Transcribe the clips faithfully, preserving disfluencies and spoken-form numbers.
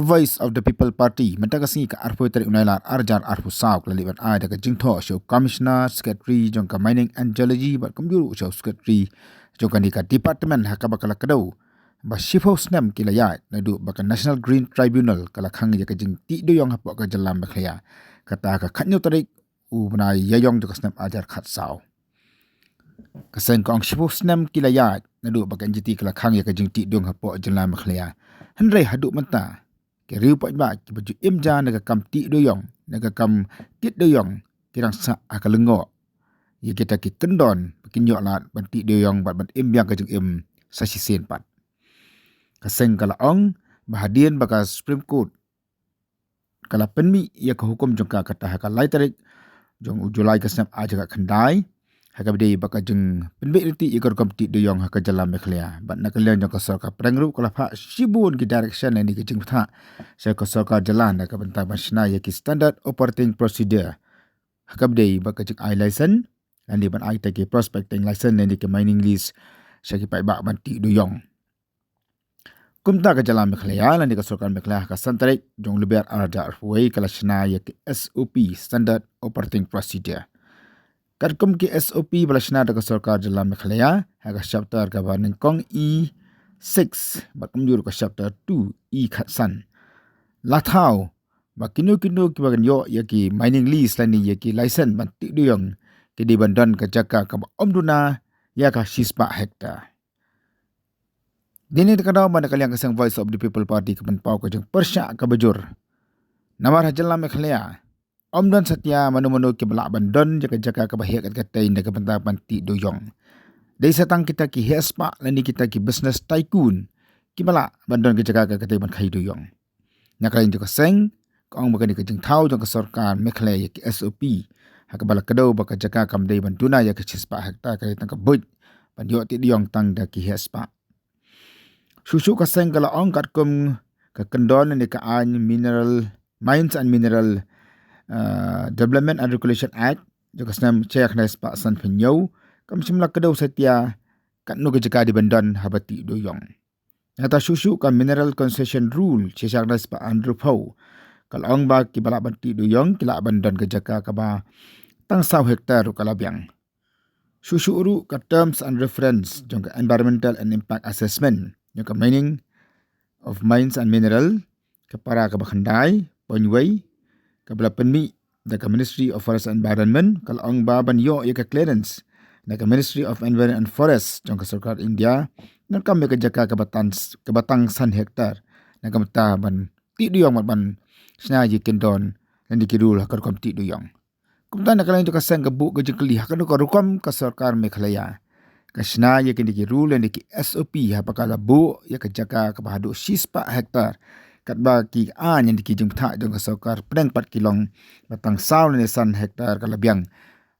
Voice of the People Party mynta ka sngi ka arphew tarik u Nailar arhajar arphew saw ka la leit ban ai da ka jingthoh sha u Commissioner Secretary jong ka Mining and Geology bad kumjuh ruh sha u Secretary jong kane ka department ha kaba ka la kdew ba shiphew snem ki la ïaid naduh ba ka National Green Tribunal ka la khang ïa ka jingtih dewïong hapoh ka jylla Meghalaya. Kata ha ka khathynñiew tarik u bnai Ïaïong jong ka snem arhajar khatsaw. Ka seng ka ong shiphew snem ki la ïaid naduh ba ka N G T ka la khang ïa ka jingtih dewïong hapoh jylla Meghalaya. Hynrei haduh mynta ki riew paidbah kiba ju im ja na ka kam tih dewïong, na ka kam kit dewïong, ki dang sah ha ka lyngngoh ïa kita ki kyndon ba kin ïoh lad ban tih dewïong bad ban im biang ka jingim sa shisien pat. Ka seng ka la ong ba hadien ba ka Supreme Court ka la pynmih ïa ka hukum jong ka, kata ha ka lai tarik jong u July ka snem arhajar khatkhyndai, ha kaba ïadei bad ka jingpynbeit ryntih ïa ka rukom tih dewïong ha ka jylla Meghalaya. Bad na ka liang jong ka sorkar pdeng ruh ka la phah shibun ki direction lane ki jingbthah sha ka sorkar jylla na ka bynta ban shna ïa ki standard operating procedure ha kaba ïadei bad ka jingai license lane ban ai kita ki prospecting license lane ki mining lease sha ki paidbah ban tih dewïong. Kumta ka jylla Meghalaya lane ka sorkar Meghalaya ha ka san tarik jong u Lber arhajar arphew wei ka la shna ïa ki S O P, standard operating procedure. Katkum ki S O P ba la shna da ka sorkar jylla Meghalaya ha ka chapter kaba nyngkong E six bad kumjuh ruh ka chapter two E khatsan, la thaw ba kino kino kiba kin ïoh ïa ki mining lease lane ïa ki license ban tih dewïong ki dei ban don ka jaka kaba ym duna ïa ka shispah hektar. Dei na kata ka daw ba na ka liang ka seng Voice of the People Party ka pynpaw ka jingpyrshah kaba jur. Namar ha jylla Meghalaya ym don satia mano mano kiba lah ban don ïa ka jaka kaba heh katei na ka bynta ban tih dewïong. Dei sa tang kita ki heh spah lane kita ki business tycoon kiba lah ban don ka jaka katei ban khaïi dewïong. Na ka liang jong ka seng ka ong ba kane ka jingthaw jong ka sorkar Meghalaya ïa ki S O P ha kaba la kdew ba ka jaka kam dei ban duna ïa ka shispah hektar, ka dei tang ka buit ban ïoh tih dewïong tang da ki heh spah. Shuh shuh ka seng ka la ong katkum ka kyndon lane ka aiñ Mineral, Mines and Mineral, uh, Development and Regulation Act jong ka snem shi hajar khyndai spah sanphew hynñiew kam shym la kdew satia katno ka jaka dei ban don haba tih dewïong. Nangta shuh shuh ka Mineral Concession Rule shi hajar khyndai spah hynriewphew ka la ong ba kiba lah ban tih dewïong ki lah ban don ka jaka kaba tang saw hektar ruh ka la biang. Shuh shuh ruh ka Terms and Reference jong ka Environmental and Impact Assessment jong ka Mining of Mines and Mineral, ka para kaba khyndai point wei, kaba la pynmih da ka Ministry of Forest and Environment ka la ong ba ban ïoh ïa ka clearance na ka Ministry of Environment and Forest jong ka sorkar India, donkam ïa ka jaka kaba tang, kaba tang san hektar na ka bynta ban tih dewïong bad ban shna ïa ki kyndon lane ki rule ha ka rukom tih dewïong. Kumta na ka liang jong ka seng ka buh ka jingkylli ha kano ka rukom ka sorkar Meghalaya ka shna ïa kine ki rule lane ki S O P haba ka la buh ïa ka jaka kaba haduh shispah hektar, katba ki aiñ lane ki jingbthah jong ka sorkar pdeng pat ki long ba tang saw lane san hektar ka la biang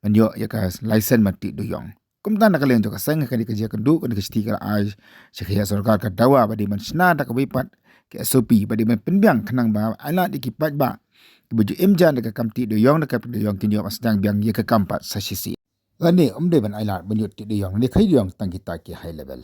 ban ïoh ïa ka license ban tih dewïong. Kumta na ka liang jong ka seng ha kane ka jingïakynduh kane ka shithi ka la ai sha ka sorkar ka dawa ba dei ban shna da kawei pat ka S O P ba dei ban pynbiang khnang ba ai lad ïa ki paidbah kiba ju im ja da ka kam tih dewïong da ka kam tih dewïong kin ïoh ban sdang biang ïa ka kam pat sa shisien. Lane ym dei ban ai lad ban ïoh tih dewïong lane khaïi dewïong tang kita ki high level.